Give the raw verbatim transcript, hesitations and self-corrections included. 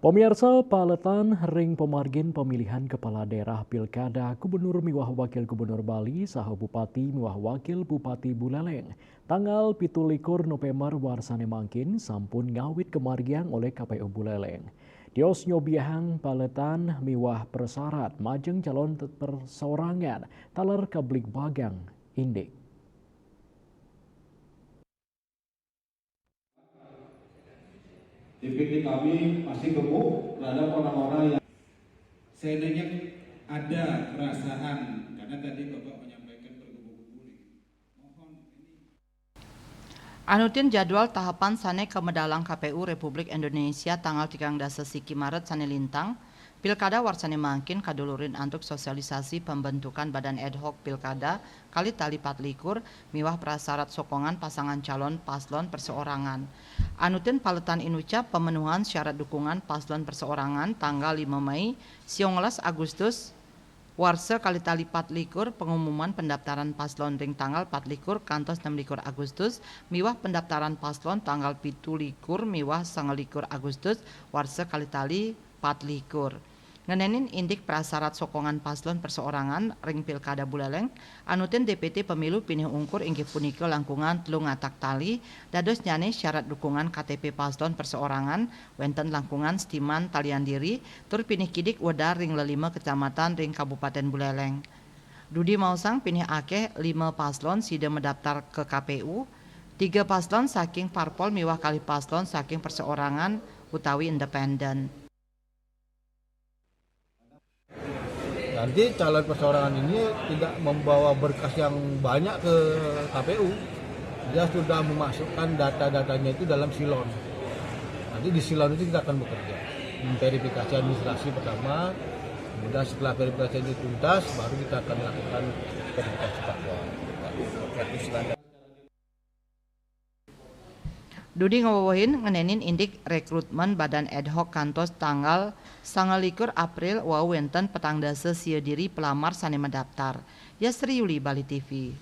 Pemirsa, paletan ring pamargin pemilihan kepala daerah pilkada gubernur miwah wakil gubernur Bali saha bupati miwah wakil bupati Buleleng tanggal pitu likur November warsane mangkin sampun ngawit kamargiang oleh K P U Buleleng. Tios nyobiahang paletan miwah prasyarat majeng calon te-, perseorangan taler kabligbagang indik. D P T kami masih gemuk terhadap orang-orang yang Seandainya ada perasaan, karena tadi Bapak menyampaikan berkubu-kubu nih. Mohon ini Anutin jadwal tahapan sane kamedalang K P U Republik Indonesia tanggal tigang dasa siki Maret sane lintang, pilkada warsane mangkin kadulurin antuk sosialisasi pembentukan badan ad hoc pilkada kali tali patlikur miwah prasyarat sokongan pasangan calon paslon perseorangan. Anutin paletan inucap pemenuhan syarat dukungan paslon perseorangan tanggal lima Mei, siongolas Agustus, warsa kali tali patlikur, pengumuman pendaftaran paslon ring tanggal patlikur kantos enam likur Agustus, miwah pendaftaran paslon tanggal pitu likur miwah sanga likur Agustus, warsa kali tali patlikur. Ngenenin indik prasyarat sokongan paslon perseorangan ring Pilkada Buleleng, anutin D P T Pemilu pinih ungkur inggih punika langkungan telu ngatak tali, dadosnyane syarat dukungan K T P paslon perseorangan, wenten langkungan stiman talian diri, tur pinih kidik wedar ring lelima kecamatan ring Kabupaten Buleleng. Dudi maosang pinih akeh lima paslon sida madaptar ka K P U, tiga paslon saking parpol miwah kalih paslon saking perseorangan utawi independen. Nanti calon perseorangan ini tidak membawa berkas yang banyak ke K P U. Dia sudah memasukkan data-datanya itu dalam silon. Nanti di silon itu kita akan bekerja. Verifikasi administrasi pertama, kemudian setelah verifikasi itu tuntas, baru kita akan lakukan verifikasi faktual. Dudi ngwewehin ngenenin indik rekrutmen badan ad hoc kantos tanggal sanga likur April wau wenten petang dasa sia diri pelamar sane madaptar. Yasri Yuli, Bali T V.